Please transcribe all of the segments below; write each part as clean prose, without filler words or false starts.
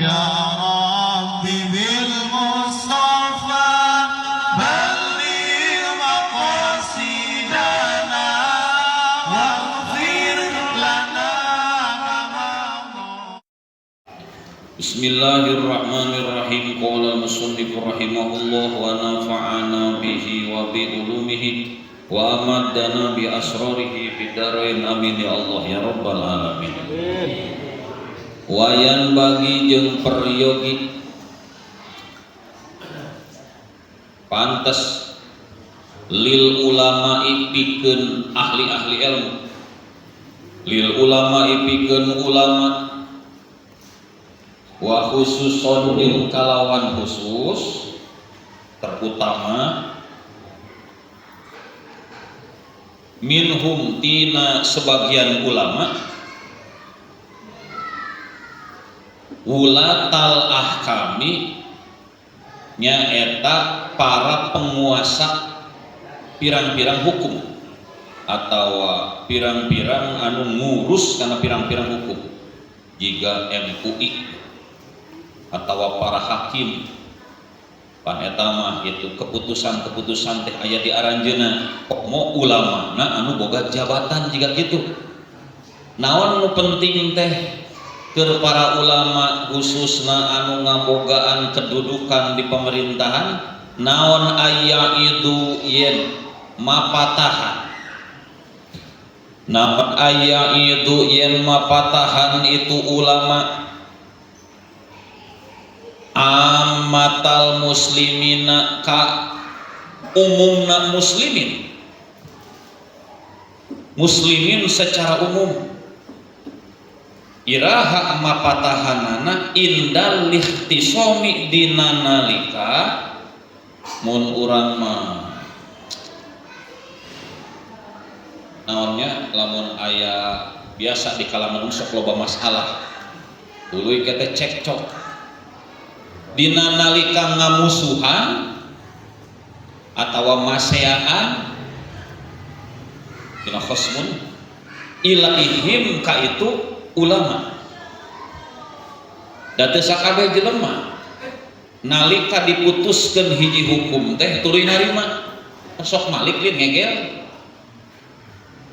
Ya Rabbi bil Mustafa balligh maqasidana waghfir lana ma madha. Bismillahirrahmanirrahim. Qala al-musannif rahimahullah wa nafa'ana bihi wa bi ulumihi wa amaddana bi asrarihi fid dharain. Amin ya Allah ya rabbal alamin. Wayan bagi jeung peryogi pantes lil ulama'i pikeun ahli-ahli ilmu, lil ulama'i pikeun ulama, wa khususon jeung kalawan khusus terutama minhum tina sebagian ulama wulatal ahkami nyaeta para penguasa pirang-pirang hukum atau pirang-pirang anu ngurus karena pirang-pirang hukum jika MUI atau para hakim pan eta mah itu keputusan-keputusan teh aya di aranjeuna komo ulama na anu boga jabatan jika gitu. Naon nu penting teh keur para ulama khususna anu ngabogaan kedudukan di pemerintahan, naon aya itu yen mapatahan, naon aya itu yen mapatahan itu ulama ammatal muslimina ka umumna muslimin, muslimin secara umum iraha mapatahanana indal lihtisomi dina nalika mun urang mah naonnya lamun aya biasa di kalangan sok loba masalah tuluy kita cekcok dina nalika ngamusuhan atawa maseaan dina khosmun ilaihim ka itu ulama da teu sakabeh jelema nalika diputuskeun hiji hukum teh tuluy narima sok malik lin ngegel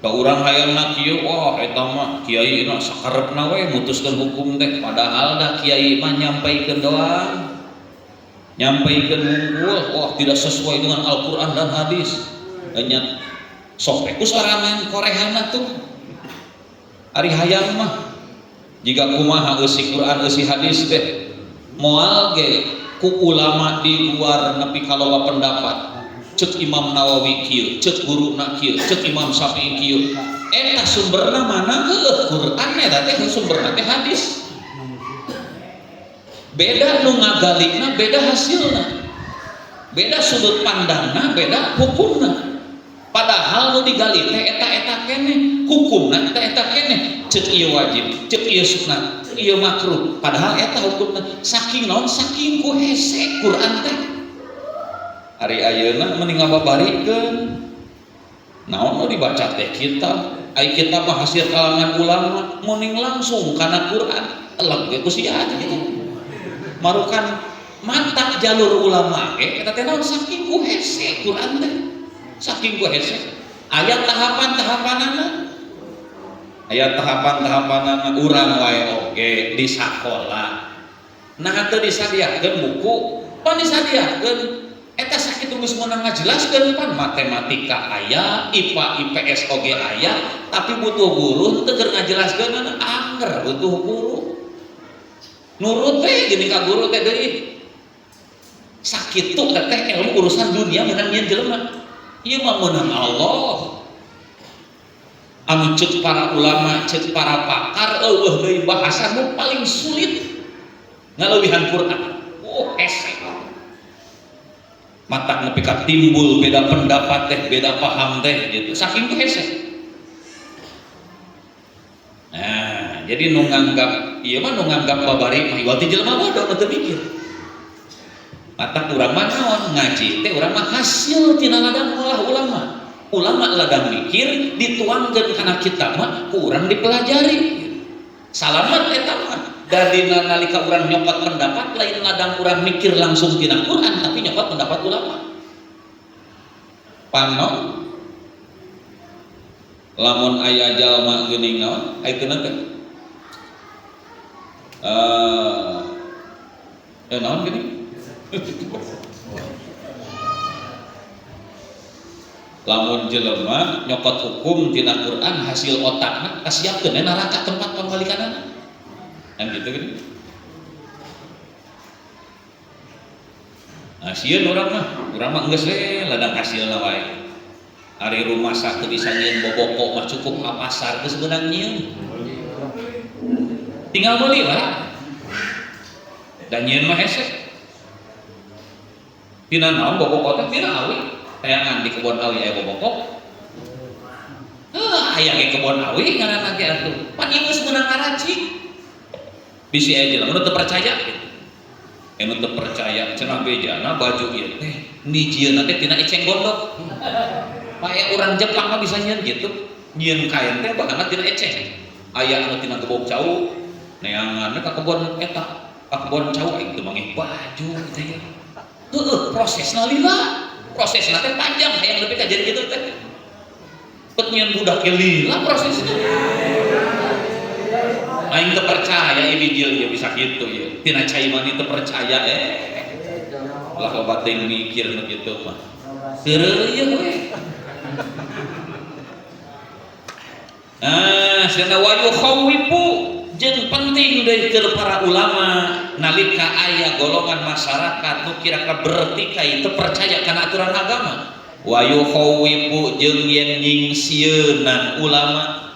ka urang hayangna kieu, wah eta mah kiai na sakarepna we mutuskeun hukum teh, padahal dah kiai mah nyampaikeun doang, nyampaikeun wungkul, wah tidak sesuai dengan Al-Qur'an dan hadis. Nya sok teh ku sorangan korehana tuh ari hayang mah jika kumaha eusi Quran eusi hadis teh moal ge ku ulama di luar nepi ka loba pendapat. Cek Imam Nawawi kieu, cek guruna kieu, cek Imam Syafi'i kieu. Eta sumberna mana? Heueuh Quran eta teh sumberna teh hadis. Beda nu ngagalikna, beda hasilna. Beda sudut pandangna, beda hukumna. Padahal nu digali teh eta-eta keneh, hukumna eta-eta keneh. Cek ieu wajib, cek ieu sunat, cek ieu makruh. Padahal eta hukumna saking naon saking ku hese Quran teh. Ari ayeuna mending ngababarikeun. Naon nu dibaca teh kitab, ai kitab mah hasil kalangan ulama, mending langsung kana Quran, eleg ge ku sia gitu. Marukan mata jalur ulama ge eta teh naon saking ku hese Quran teh. Saking ku hese. Aya tahapan-tahapanana. Aya tahapan-tahapanana urang wae oge di sakola. Nah teu disadiakeun buku, pan disadiakeun eta sakitu geus meunang ngajelaskeun pan matematika aya, IPA IPS oge aya, tapi butuh guru teu keur ngajelaskeun anger butuh guru. Nurut teh gini ka guru teh deui. Sakitu teh ilmu urusan dunia meunang nyieun jelema. Ieu mah meunang Allah. Anu ceuk para ulama, ceuk para pakar eueuh deui bahasa nu paling sulit ngaleuwihan Quran. Oh, hese. Matak nepi ka timbul beda pendapat teh, beda paham teh gitu. Saking ku hese. Nah, jadi nu nganggap ieu mah nu nganggap babari mah iwal ti jelema bodoh nu teu mikir. Matak urang mah naon ngaji teh urang mah hasil tina ladang olah ulama. Ulama ladang mikir dituangkeun kana kitab mah ku urang dipelajari. Salamat eta mah. Da dina nalika urang nyokot pendapat lain ladang urang mikir langsung tina Quran tapi nyokot pendapat ulama. Panon lamun aya jalma geuning naon ayeuna teh naon geuning lamun jelema nyokot hukum tina Quran hasil otakna kasiapkeun neraka tempat pambalikanana kan gitu gini. Nah sieun urang mah geus we ladang hasilna wae. Ari rumah teu bisa nyieun boboko mah cukup ka pasar geus meunang nyieun. Tinggal meuli wae. Dan nyieun mah hese. Tina naon boboko teh tina awi. Tayangan di kebon awi aya boboko. Heuh aya ge kebon awi ngaranna ge atuh. Pan ieu geus meunang ngaracik. Bisi aya jelema nu teu percaya gitu. Anu teu percaya cenah bejana baju ieu teh nijieunna teh tina eceng gondok. Pae urang Jepang mah bisa nyieun gitu. Nyieun kain teh bahanna tina eceng. Aya anu tina gebog cau, neanganna ka kebon eta, ka kebon cau aing teu mangih baju teh. Heueuh, prosesna lila. Prosesna teh panjang hayang leuwih ka jadi kitu teh. Pet nyieun budak ge lila prosesna. Aing teu percaya ieu bijil ieu bisa kitu ieu. Tina cai mani teu percaya Lah loba teuing mikir nu kitu mah. Heureuy we. Ah, cenah wa yukhawifu jeung penting deui keur para ulama nalika aya golongan masyarakat nu kira-kira bertikai teu percaya kana aturan agama. Wa yukhawifu jeung yen nyingsieunan ulama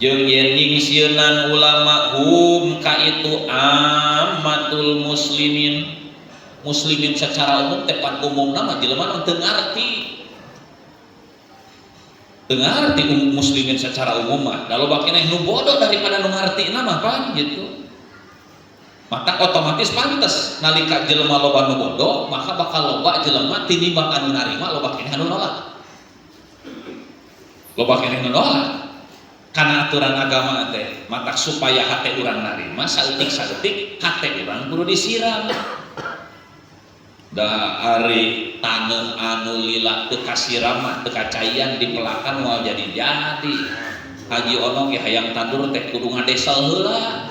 jeung yen nyingsieunan ulama hum ka itu ammatul muslimin. Muslimin secara umum teh pan umumna mah jelema nu teu ngarti. Teu ngarti muslimin secara umum mah. Da loba keneh nu bodoh daripada nu ngartina mah pan gitu. Maka otomatis pantes nalika jelema loba nu bodoh maka bakal loba jelema tinimbang anu narima loba keneh anu nolak. Loba keneh nu nolak. Karena aturan agama teh matak supaya hate urang narima saeutik-saeutik hate urang kudu disiram. Da ari taneuh anu lila teu kasiram mah teu kacaian dipelakan moal jadi-jadi. Haji Ono ge hayang tandur teh kudu ngadesel heula.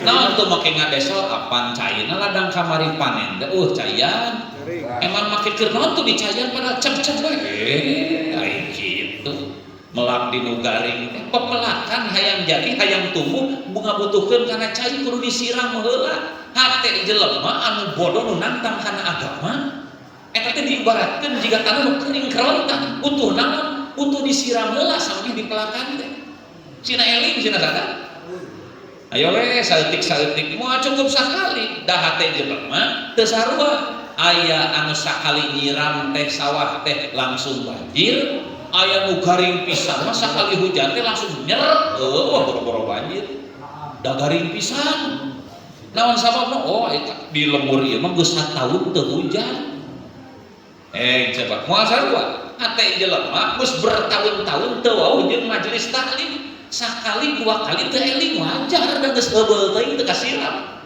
Naon tuh make ngadesel apan caina ladang kamari panen teh caian. Emang make keur naon tuh dicaian padahal cep-cep we. Ai kitu. Melak di nu garing teh pepelakan hayang jadi hayang tumbuh bunga butuhkeun kana cai kudu disiram heula. Hate jelema anu bodoh nu nantang kana agama eta teh diibaratkeun jiga tanah nu kering kerontah butuh naon butuh disiram heula sampai dipelakan teh sina eling sina sadar ayo we saeutik-saeutik moal cukup sakali da hate jelema teu sarua aya anu sakali nyiram teh sawah teh langsung banjir aya nu garing pisan mah sakali hujan teh langsung nyerep wah boro-boro banjir da garing pisan naon sababna oh eta di lembur ieu mah geus sataun teu hujan coba moal sarua hate jelema geus bertahun-tahun teu wau jeung majelis taklim sakali dua kali teu eling wajar da geus heubeul teuing teu kasiram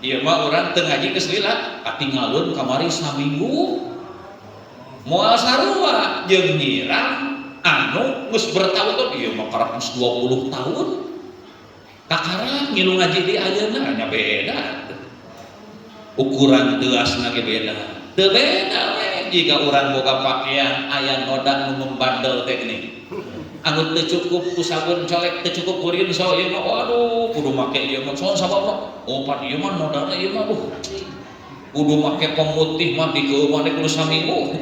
ieu mah urang teu ngaji geus lila katinggalun kamari saminggu moal sarua jeung nyiram anu geus bertahun-tahun ieu mah karak geus 20 tahun kakara ngilu ngaji di ayeuna nya beda ukuran teuasna ge beda teu beda we jika urang boga pakaian aya noda nu membandel teh geuning anu teu cukup ku sabun colek teu cukup ku rinso ieu mah waduh kudu make ieu mah soal sababna oh pan ieu mah nodana ieu mah duh kudu make pemutih mah dikeueuh kudu saminggu.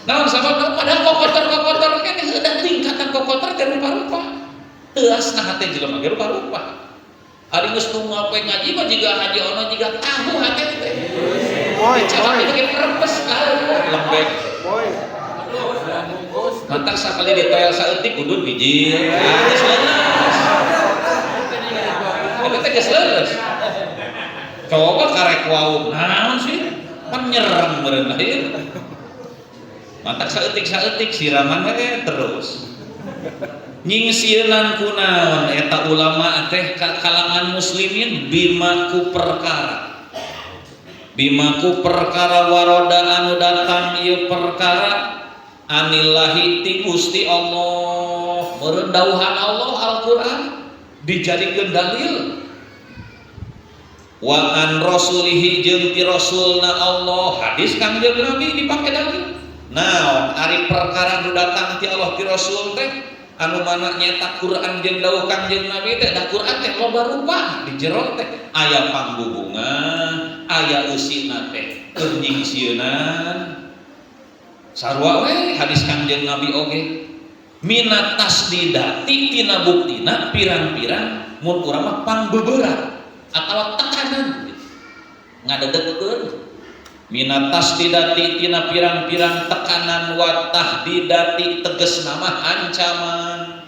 Naon sababna padahal kokotor-kokotor keneh heudah tingkatan kokotor teh rupa-rupa. Teuasna hate jelema ge rupa-rupa. Ari geus nu ngapoe ngaji mah jiga Haji Ono jiga tahu hate teh. Boy, Cara boy. itu ge perempes lembek. Boy. Mantak sakali ditoel saeutik kudun bijil. Ah, geus leuleus. Eta teh geus leuleus. Coba karek wau naon sih? Pan nyerem meureun lain. Mantak saeutik-saeutik siraman we terus. Nyingsieunan kunaon eta ulama teh ka kalangan muslimin bima ku perkara, bima ku perkara waroda anu datang ieu perkara anillahi ti Gusti Allah. Meureun dawuhan Allah Al-Qur'an dijadikeun dalil, wa an rasulihi jeung ti rasulna Allah, hadis Kangjeng Nabi dipake dalil. Naon ari perkara nu datang ti Allah ti Rasul teh, anu mana nyata Quran jeung dawuh Kangjeng Nabi teh? Da Quran teh loba rupa, di jero teh aya pangbubunga, aya eusina teh keur nyingsieunan. Sarua we hadis Kangjeng Nabi oge. Minat tasdidati tina buktina pirang-pirang, mun urang mah pangbeberat atau tekanan ngadedegkeun, minat tasdidati tina pirang-pirang tekanan, wa tahdidati tegas nama ancaman.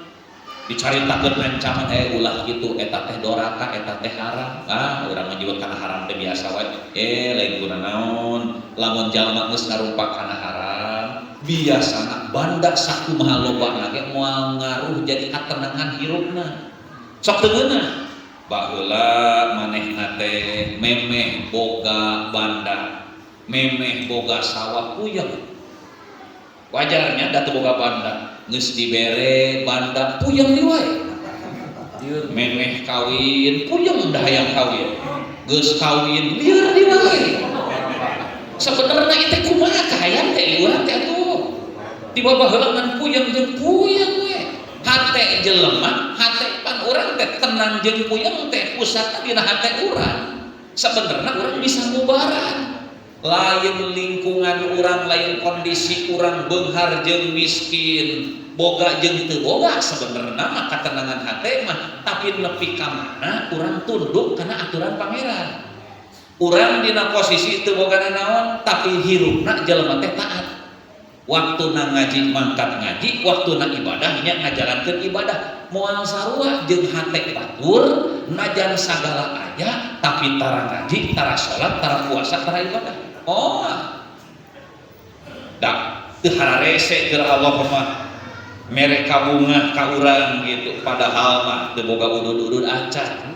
Dicaritakeun ancaman, "Eh, ulah kitu, eta teh doraka, eta teh haram." Ah, urang mah nyebut kana haram teh biasa wae. Eh, lain kuna naon, lamun jalma geus ngarumpak kana haram, biasana banda sakumaha lobana ge moal ngaruh jadi katenangan hirupna. Sok teu ngeunah. Baheula manehna teh memeh boga banda, memeh boga sawah, puyeng. Wajarnya da teu boga banda. Geus dibere banda, puyeng deui wae. Memeh kawin, puyeng, dah hayang kawin. Geus kawin, lieur deui wae. Sebenarnya itu kumaha kahayang teh urang teh atuh? Di baheula ngan puyeng jeung puyeng we. Hate jelema, hate pan urang teh tenang jeung puyeng teh pusatna dina hate urang. Sebenarnya urang bisa ngubaran. Lain lingkungan urang, lain kondisi urang beunghar jeung miskin, boga jeung teu boga, sebenarnya mah katenangan hate mah, tapi nepi ka mana urang tunduk kana aturan Pangeran. Urang dina posisi teu boga naon, tapi hirupna jelema teh taat. Waktu na ngaji mangkat ngaji, waktu na ibadah nya ngajalankeun ibadah. Moal sarua jeung hate batur najan sagala aya tapi tara ngaji, tara salat, tara puasa, tara ibadah. Oh, da teu hararese keur Allah mah mere kabungah ka urang gitu, padahal mah teu boga udud-udud acan.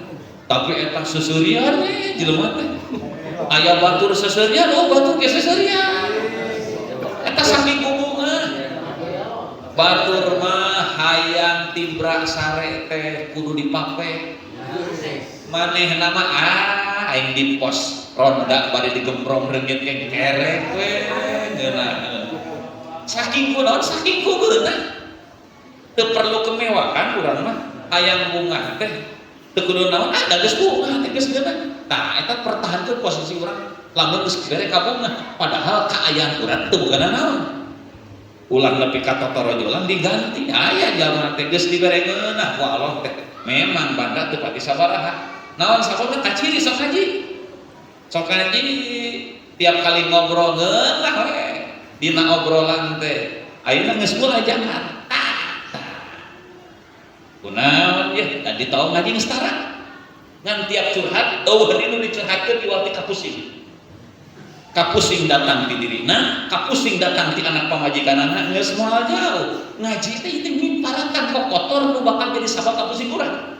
Tapi eta seuseurian we jelema teh. Aya batur seuseurian, oh, batur ge seuseurian. Eta saking bubunga. Batur mah hayang tibra sare teh kudu dipape. Manehna mah, "Ah, aing di pos ronda bari digembrong reungit ge kerek we ngeunaheun." Saking kunaon, saking kubeuna. Teu perlu kemewahan urang mah, hayang bungah teh teu kudu naon, ah, da geus bungah teh geus ngeunah. Tah eta pertahankeun posisi urang lamun geus bere kabungah, padahal kaayaan urang teu boga naon. Ulah nepi ka totorojolan diganti. Aya jalma teh geus dibere ngeunah ku Allah teh. Memang banda teu pati sabaraha. Naon sababna? Kaciri sok ngaji. Sok ngaji tiap kali ngobrol ngeunah we. Dina obrolan teh ayeuna geus mulai jangan. Kunaon ya? Tadi tau ngaji geus tara. Ngan tiap curhat, euweuh nu dicurhatkeun di waktu kapusing. Kapusing datang di dirina, kapusing datang ti anak pamajikanana, geus moal jauh. Ngaji teh itu nyiparatan kok kotor nu bakal jadi sabab kapusing urang.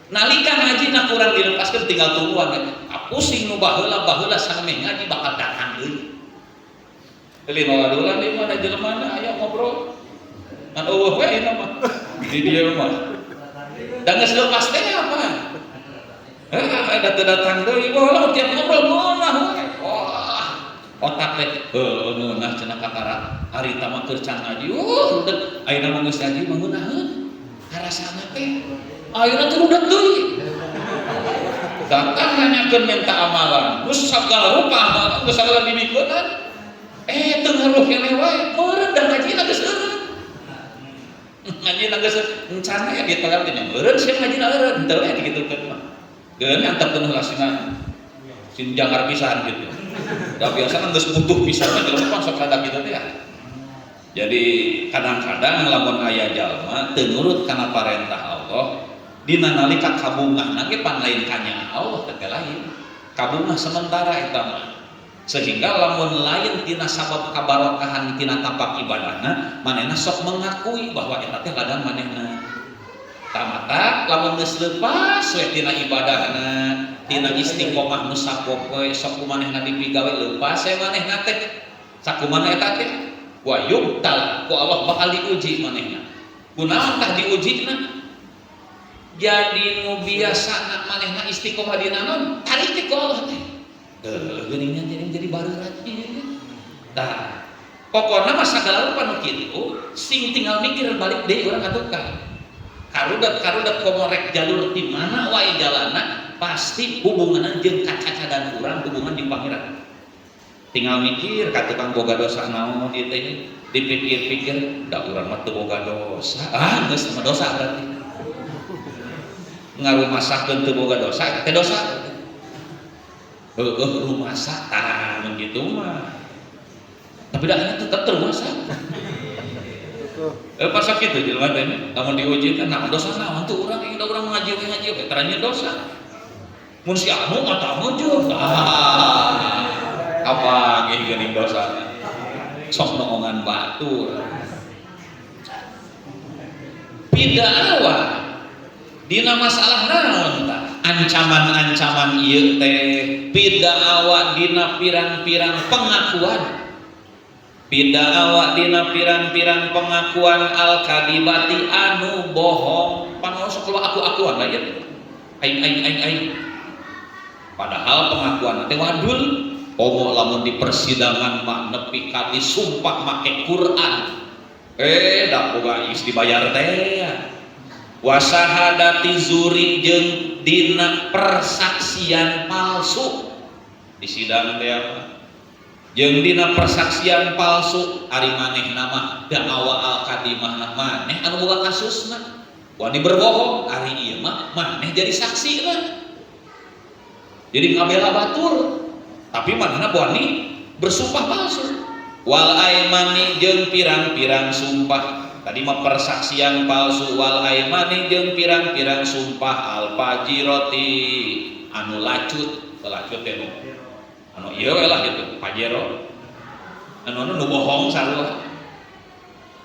Nalika ngaji na kurang dilepaskeun, tinggal tungguan kapusing nu baheula baheula sameh ngaji bakal datang deui. 5 bulan di mana jelema aya ngobrol. Ngan euweuh we ayeuna mah. Di dieu mah. Da geus lepas teh apa? Eh, datang datang deui, wah, tiap ngobrol ngeunah we. Wah, otak teh heuh ngeunah cenah kakara harita mah keur can ngaji. Rudet. Ayeuna mah geus ngaji mah ngeunaheun. Karasana teh ayeuna teh rudet deui. Datang nanyakeun minta amalan. Geus sagala rupa amalan, geus sagala dibikeun. Eh, teu ngaruh keneh wae. Meureun da ngajina geus eureun. Ngajina geus encana ya ditelan teh meureun sia ngajina eureun, henteu we digitukeun mah. Geun antepkeun heula sina sin jangar pisan gitu. Da biasa kan geus butuh pisan mah jelema mah sok rada kitu teh ya. Jadi kadang-kadang lamun aya jalma teu nurut kana parentah Allah dina nalika kabungahna ge pan lain kanya Allah teh, lain. Kabungah sementara eta mah. Sehingga lamun lain tina sabab kabarokahan tina tapak ibadahna, manehna sok mengakui bahwa eta teh ladang manehna. Tamata lamun geus leupas we tina ibadahna, tina istiqomah nu sapopoe sok ku manehna dipigawe, leupas we manehna teh, sakumaha eta teh wa yubtal, ku Allah bakal diuji manehna. Kunaon tah diujina? Jadi nu biasa manehna istiqomah dina naon, tarik ku Allah teh. Deuh geuning jadi bareurat ieu. Tah, pokona mah sagala rupa nu kitu sing tinggal mikir balik deui urang ka tukang. Karudet karudet komo rek jalur di mana wae jalanna, pasti hubunganna jeung kacacadan urang, hubungan jeung Pangeran. Tinggal mikir ka tukang, boga dosa naon ieu teh? Dipikir-pikir, da urang mah teu boga dosa. Ah, geus mah dosa berarti. Ngarumasakeun teu boga dosa teh dosa. Heueuh, rumasa tah mun kitu mah. Tapi dah tetep terumasa. Eh, pas kitu jelema teh lamun diuji teh, naon dosa naon tuh urang da urang ngaji we, ngaji we tara dosa. Mun si anu mah tah muncul. Ah, kapanggih geuning dosana. Sok noongan batur. Pidaawa dina masalah naon tah? Ancaman-ancaman ieu teh pidaawa dina pirang-pirang pengakuan. Pidaawa dina pirang-pirang pengakuan al-kadibati anu bohong. Pan sok keluar aku-akuan lah ya. Aing, aing, aing, aing. Padahal pengakuan teh wadul. Komo lamun di persidangan mah nepi ka disumpah make Quran. Eh, da boga geus dibayar teh. Wasahadati zuri jeung dina persaksian palsu di sidang teh apa? Jeung dina persaksian palsu, ari manehna mah da'awa al-kadimah, maneh anu boga kasusna wani berbohong, ari ieu mah maneh jadi saksi lah, jadi ngabela batur, tapi manehna wani bersumpah palsu. Wal aimani jeung pirang-pirang sumpah. Tadi mah persaksian palsu. Wal aimani jeung pirang-pirang sumpah al fajiroti anu lacut. Lacut teh nu anu ieu we lah gitu, pajero anu anu nu bohong sarua,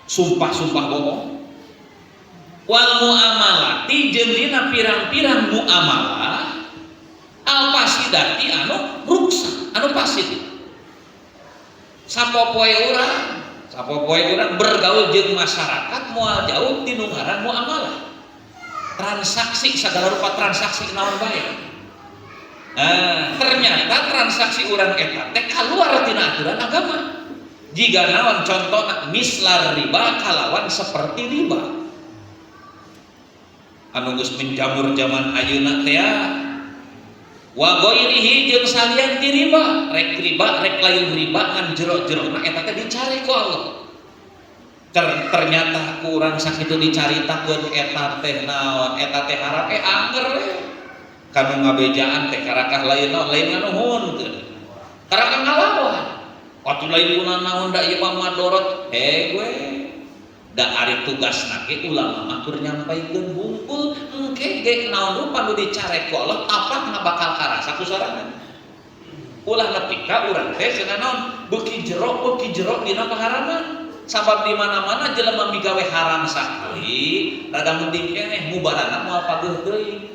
sumpah-sumpah bohong. Wal muamalati jeung dina pirang-pirang muamalah al fasidati anu ruksak, anu fasid. Sapopoe urang bergaul jeung masyarakat moal jauh ti nu ngaran muamalah, transaksi, segala rupa transaksi naon bae. Nah, ternyata transaksi urang eta teh keluar tina aturan agama. Jika naon contohna? Mislar riba, kalawan seperti riba anu geus menjamur zaman ayeuna teh, wa ghairihi jeung salian ti riba. Rek riba rek lain riba, ngan jero-jerona eta teh dicari ku Allah. Ternyata kurang sakitu dicaritakeun eta teh naon, eta teh haram. Eh, anger we kanu ngabejaan teh karakah lain naon, lain nganuhunkeun, karakah ngalawan atuh, lain guna naon, da ieu mah madorot. Eh, gue da ari tugasna ge ulama mah keur nyampaikeun hungkul. Engke ge naon rupa nu dicarek ku Allah apakna bakal karasa ku sorangan. Ulah nepi ka urang teh cenah naon, beuki jero dina kaharaman, sabab di mana-mana jelema migawe haram sakali rada mending keneh, mubarana moal pageuh teuing.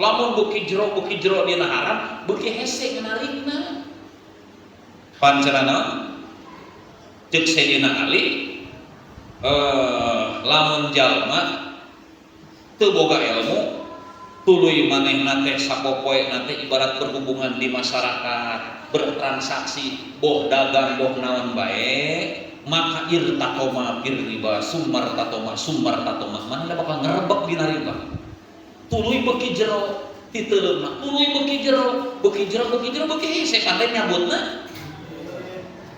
Lamun beuki jero dina haram, beuki hese nganarikna. Pan cenah naon, ceuk Sayyidina Ali, lamun jalma teu boga ilmu, tuluy manehna teh sapopoe teh ibarat berhubungan di masyarakat, bertransaksi, boh dagang boh naon bae, maka irtatoma fir riba sumar tatoma sumar tatoma, manehna bakal ngerebek dina riba, tuluy beuki jero titeuleumna, tuluy beuki jero, beuki jero, beuki jero, beuki hese pandai nyabutna.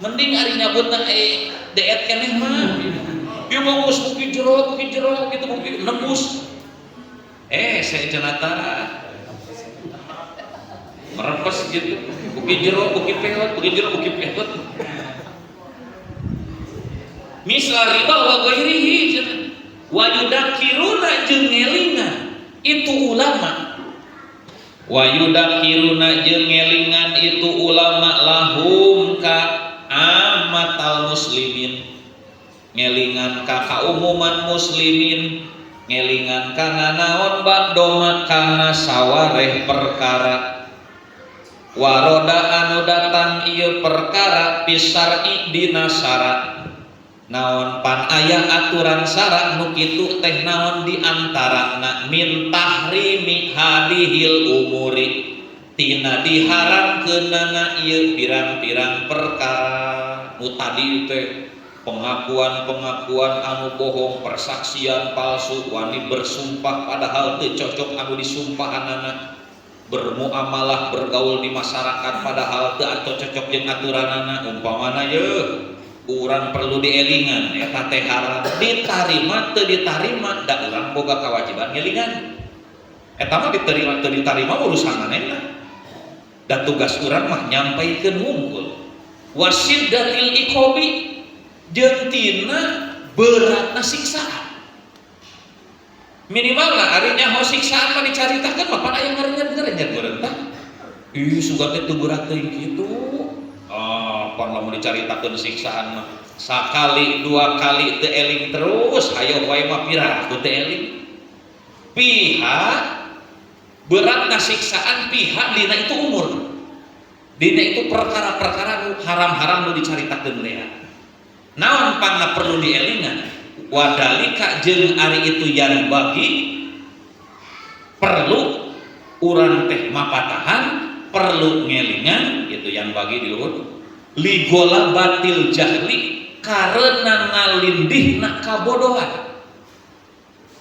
Mending ari nyabutna eh deet keneh mah. Ieu mah geus beuki jero gitu, beuki nembus. Eh, saya cenata merepes gitu, beuki jero beuki peot, beuki jero beuki peot. Misal riba wa ghairihi cenah. Wa yudakiruna jeung ngelingan itu ulama, wa yudakiruna jeung ngelingan itu ulama lahum ka ammatal muslimin, ngelingan ka kaumuman muslimin. Ngelingan kana naon ba'doma kana sawareh perkara waroda anu datang ieu perkara fis syar'i dina syara. Naon pan aya aturan syara nu kitu teh? Naon di antarana? Min tahrimi hadihil umuri, tina diharamkeunana ieu pirang-pirang perkara nu tadi teh, pengakuan-pengakuan anu bohong, persaksian palsu, wani bersumpah padahal teu cocok anu disumpahanana, bermuamalah, bergaul di masyarakat padahal teu atau cocok jeung aturanana. Umpamana ye urang perlu dielingan, eta teh haram, ditarima teu ditarima da urang boga kewajiban ngelingan. Eta mah diterima teu ditarima urusan manehna, da tugas urang mah nyampaikeun wungkul. Wa syiddatil iqobi, jeung tina beratna siksaan. Minimal lah ari nyaho siksaan mah dicaritakeun mah pan aya ngarenyet-ngarenyet meureun tah. Ih, sugan teh teu berat teuing kitu. Ah, pan lamun dicaritakeun siksaan mah sakali dua kali teu eling, terus hayo wae mah piraku teu eling. Fiha, beratna siksaan, fiha dina itu umur, dina itu perkara-perkara nu haram-haram nu dicaritakeun teh. Naon pangna perlu dielingan? Wadalika, jeung ari itu yanbaghi, perlu urang teh mapatahan, perlu ngelingan itu yanbaghi di luhur ligolabatil jahli, karena ngalindihna kabodohan.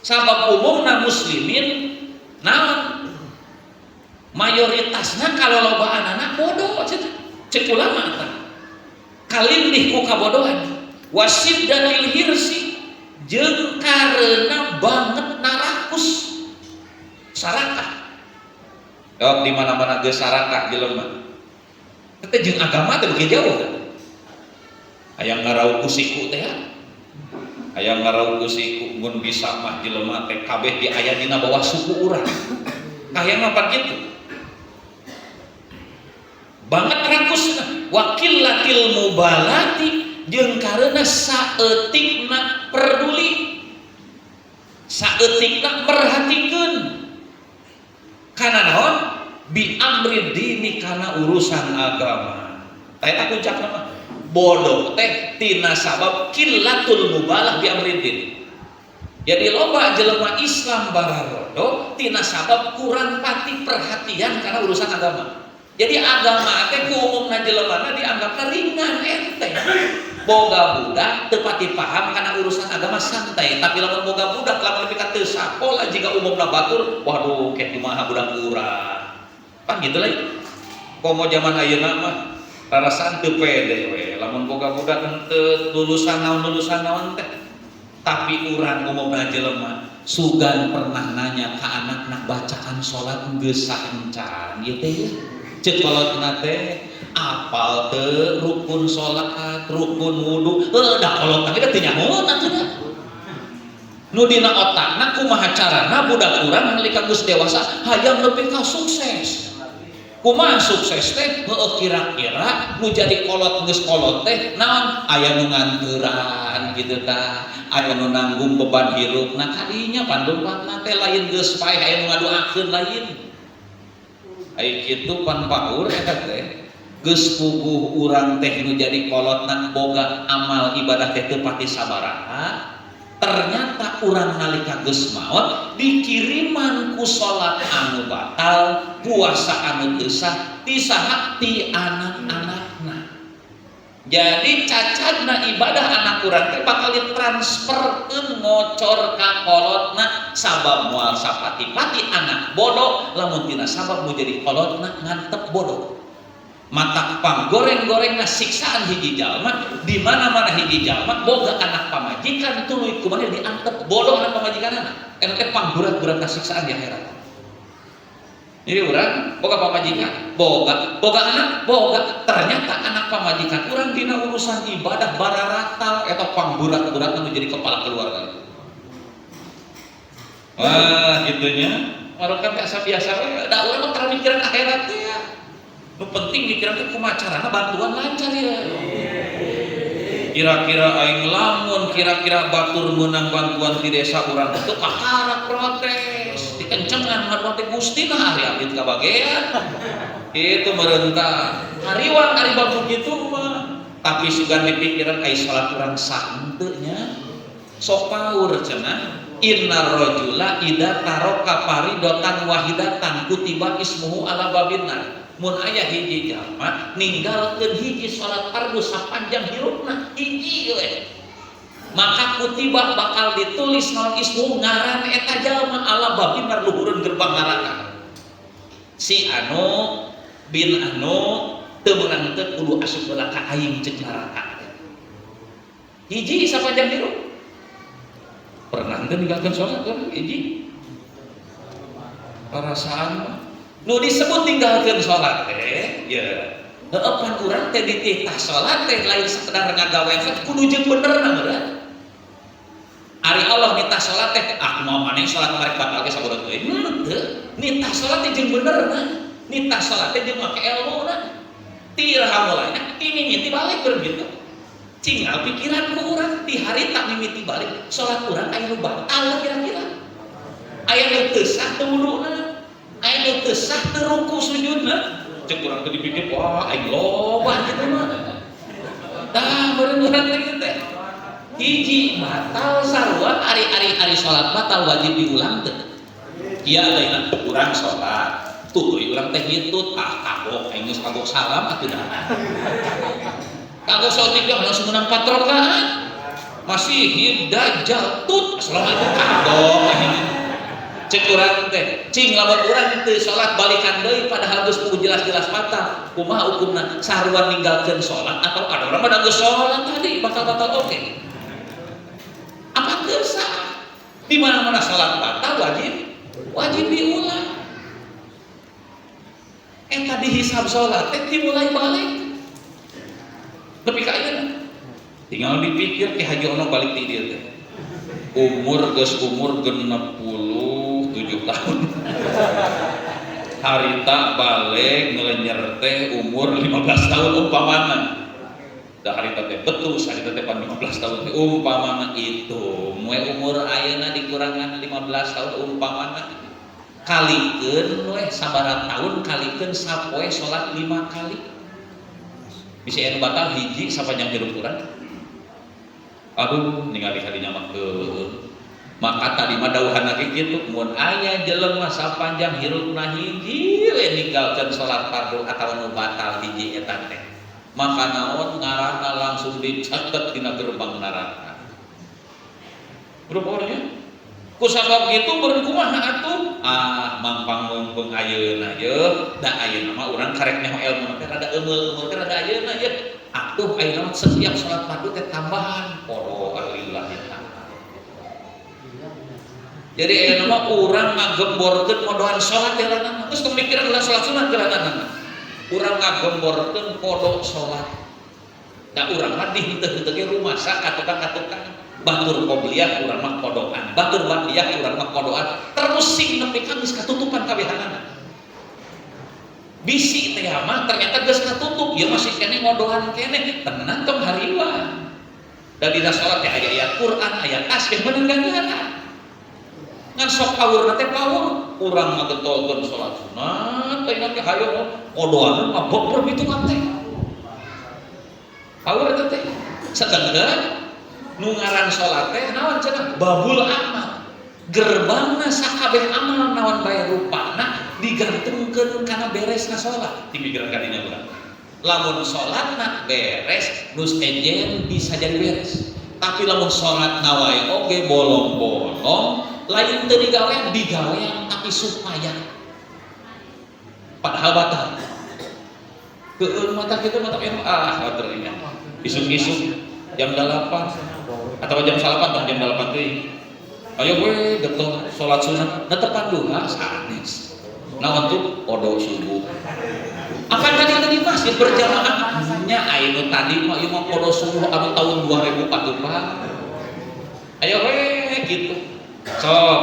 Sabab umumna muslimin naon mayoritasnya kalau loba anak bodoh, cek ulama tah kalindih ku kabodohan. Wa syiddatil hirsi, jeung karena banget narakus, sarakah. Jawab, di mana-mana geus sarakah jelema teh jeung agama teh beuki jauh kan. Hayang ngaraup ku siku teh ya. Hayang ngaraup ku siku, mun bisa mah jelema teh kabeh di aya dina bawah suku urang. Hayang mah kitu. Banget rakusna. Wa qillatil mubalati, jeung karena saeutikna peduli, saeutikna merhatikeun kana naon? Bi amri dini, kana urusan agama. Tah, eta puncakna mah bodoh teh tina sabab qillatul mubalah bi amri din. Jadi loba jelema Islam bararodo tina sabab kurang pati perhatian karena urusan agama. Jadi agama teh ku umumna jelemana dianggapna ringan, enteng. Boga budak teu pati paham karena urusan agama, santai. Tapi lamun boga budak lamun nepi ka teu sakola jiga umumna batur, waduh, kayak kumaha budak urang. Pan gitu lagi. Komo zaman ayeuna mah rarasaan teu pede we lamun boga budak henteu lulusan naon teh. Tapi urang umumna jelema sugan pernah nanya ke anak-anak, bacaan salat geus sah encan ieu teh ya? Ceuk kolotna teh, apal teu rukun salat, rukun wudu? Heuh, da kolotna ge teu nyaho atuh da. Nu dina otakna kumaha carana budak urang nalika geus dewasa hayang nepi ka sukses. Kumaha sukses teh? Heueuh, kira-kira nu jadi kolot geus kolot teh naon? Aya nu nganturan gitu tah, aya nu nanggung beban hirup. Nah, kadinya pandumpatna teh lain geus paeh aya nu ngadoakeun, lain. Ai kitu pan paur eta teh. Geus puguh urang teh nu jadi kolotna boga amal ibadah teh teu pati sabaraha. Ternyata urang nalika geus maot dikiriman ku salat anu batal, puasa anu teu sah, ti saha? Ti anak-anakna. Jadi cacatna ibadah anak urang teh bakal ditransferkeun ngocor ka kolotna, sabab moal sapati-pati anak bodoh lamun tina sabab nu jadi kolotna ngantep bodoh. Mata panggoreng-gorengna siksaan hiji jalma di mana-mana, hiji jalma boga anak pamajikan, tuluy kumaha diantep bodoh anak pamajikanana, eta teh pangberat-beratna siksaan di akhirat. Jadi urang boga pamajikan, boga boga anak, boga, ternyata anak pamajikan urang dina urusan ibadah bararatal, eta pangberat-beratna menjadi kepala keluarga. Wah, gitunya. Marukan teh asa biasa we, da urang mah tara mikiran akhirat teh ya. Nu penting mikiran teh kumaha carana bantuan lancar ya. Kira-kira aing lamun kira-kira batur menang bantuan di desa urang itu kakarak protes dikencengan ngadoa teh Gusti nah ari abdi kabagean itu merentah hariwang ari bab kitu mah. Tapi sugan dipikiran ai salat urang sah henteu nya, sok paur cenah. Innar rajula idza taraka faridatan wahidatan kutiba ismuhu ala babin nar. Mun aya hiji jalma ninggalkeun hiji salat fardu sapanjang hirupna, hiji we, maka kutiba bakal ditulis naon ismu ngaran eta jalma ala babin nar, luhureun gerbang neraka. Si anu bin anu teu meunang teu kudu asup heula ka aing ceuk neraka. Hiji sapanjang hirup. Pernah teu ninggalkeun salat urang hiji? Perasaan mah nu disebut tinggalkeun salat teh ya heueuh pan urang teh dititah salat teh lain sekedar ngagawe, kudu jeung benerna meureun. Ari Allah nitah salat teh, ah kumaha maneh salat marek batal ge sabodo teuing, henteu. Nitah salat teh jeung benerna, nitah salat teh jeung make elmuna. Ti iraha mulaina? Ti mimiti balik begitu. Cingal pikiran ku urang di harita mimiti balik salat urang aya nu batal, kira-kira aya nu teu sah teu wuduna, aya nu teu sah teu ruku sujudna. Cek urang teh dipikir, wah aing loba kitu mah. Tah meureun urang teh kitu teh hiji batal sarua. Ari ari ari salat batal wajib diulang teu? Iya teh urang salat tuh urang teh hitut, ah kagok aing geus kagok salam atuh dah. Kagok salat dia langsung menang 4 rakaat. Masih dajjal tut, assalamualaikum, kagok aing. Cek urang teh, cing lamun urang teu salat balikan deui padahal geus jelas-jelas batal, kumaha hukumna? Sarua ninggalkeun salat atau ada orang mah geus salat tadi batal-batal oke? Apa teu sah? Di mana-mana salat batal wajib wajib diulang. Eta dihisab salat teh dimulai balik nepi ka ayeuna. Tinggal dipikir Ki Haji Ono balik ti dieu teh umur geus umur 67 tahun, harita balik ngelenyer teh umur 15 tahun umpamana. Da harita teh betus, harita teh pan 15 tahun teh umpamana itu we umur ayeuna dikurangan 15 tahun umpamana, kalikeun we sabaraha tahun, kalikeun sapoe salat 5 kali, bisa anu batal hiji sapanjang hirup urang. Aduh, ningali kadinya mah keueuh. Maka tadi mah dawuhan lagi kitu, mun aya jelema sapanjang hirupna hiji we ninggalkeun salat fardu atawa nu batal hiji eta teh, maka naon ngaranna langsung dicatet dina gerbang neraka. Berapa orangnya? Ku sabab kitu beureun kumaha atuh? Ah, mangpang meungpeung ayeuna ye, da ayeuna mah urang karek nyaho ilmu teh rada eumel-eumel teh rada ayeuna ye. Atuh ayeuna mah setiap salat fardu teh tambahan qada lillahi ta'ala. Jadi ayeuna mah urang ngagemborkeun ngodohan salat teh lanana. Geus tong mikiran heula salat sunat geulana. Urang ngagemborkeun qada salat. Da urang mah dihenteu-henteu ge rumasa ka tukang-katukang. Batur qobliyah urang mah qodoan, batur ba'diyah urang mah qodoan, terus sing nepi ka geus katutupan kabehanana. Bisi teh mah ternyata geus katutup, ieu masih keneh ngodohan keneh, tenang tong hariwang. Da dina salat teh aya ayat Quran, aya tasbih meunang ganjaran. Ngan sok paur teh paur, urang mah getolkeun salat sunat, ayeuna teh hayo qodoan mah bobrok itu teh. Paur eta teh. Sedengkeun nu ngaran salat teh naon cenah babul amal, gerbangna sakabeh amal naon bae rupana digantungkeun kana beresna salat. Dipikiran kadinya urang lamun salatna beres nus ejen bisa jadi beres, tapi lamun salat wae oge bolong-bolong, lain teu digawean, digawean tapi supaya padahal batal. Keueung mata kitu mata ah atuh isuk-isuk jam 8 atau jam 9 tong jam 8 teh ayo gue getol sholat sunat netepan duha sanes naon tuh qada subuh. Akan tadi ada di masjid berjamaah nya, aya tadi mah ieu mah qada subuh anu tahun 2044, ayo we gitu. Sok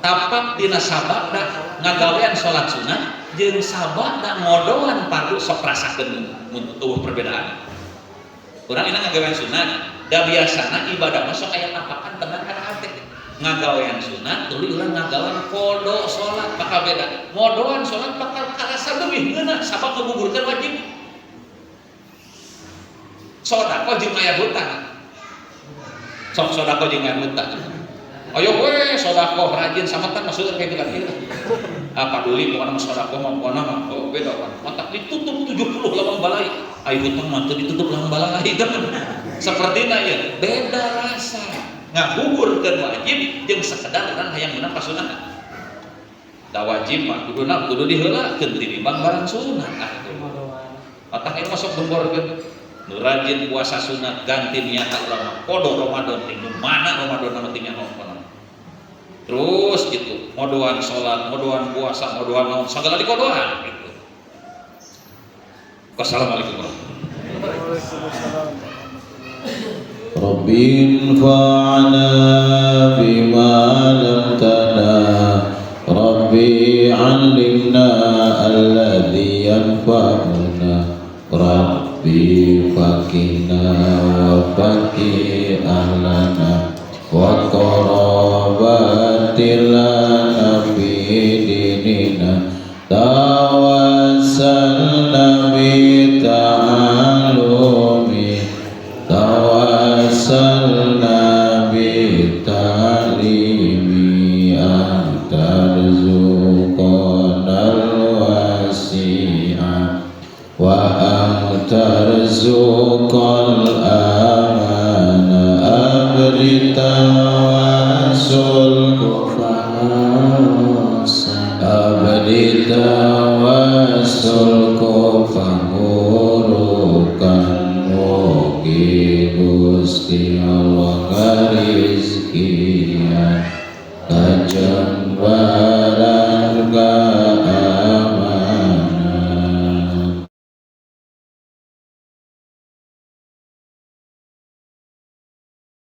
tapak dina sabada ngagawean sholat sunat jeung sabada ngodoan fardu, sok rasakeun mun eueuh perbedaan. Urang enak ngagawean sunat. Da biasana ibadah mah sok aya tampakan tenang kana hate. Ngagawean sunat tuluy urang ngagawean qodo salat bakal beda. Modoan salat bakal karasa leuwih ngeunah sabab ngegugurkeun wajib. Sodakoh jeung mayar hutang. Sok sodakoh jeung mayar hutang. Ayo we sodakoh rajin sama kan maksudnya kayak gitu kan. Ah, paduli pokoknya mah sodakoh mah pokoknya mah oh, beda kan. Matak ditutup 70 lawang balai. Ayo hutang mah teu ditutup lawang balai kan. Seperti ya, beda rasa. Ngagugurkeun wajib jeung sekedar urang hayang menang kasunatan. Da wajib mah kuduna kudu diheulakeun tinimbang barang sunat. Ah, matak ieu masuk gemborkeun. Nu rajin puasa sunat ganti niat urang mah qodo Ramadan ting mana Ramadan mah ting nyaho. Terus gitu, modoan salat, modoan puasa, modoan naon, segala dikodoan gitu. Wassalamualaikum warahmatullahi. Waalaikumsalam. رب انفعنا بما علمتنا، ربي علمنا الذي ينفعنا، ربي فقهنا وفقه أهلنا وقرابات لنا في ديننا، توسلنا بتعلم، توسلنا بالتعليم، أن ترزقنا الواسع وأن ترزق الأمان أبر توسل، أبر توسل keburukan. Mugi Gusti Allah ngarizkian kaja.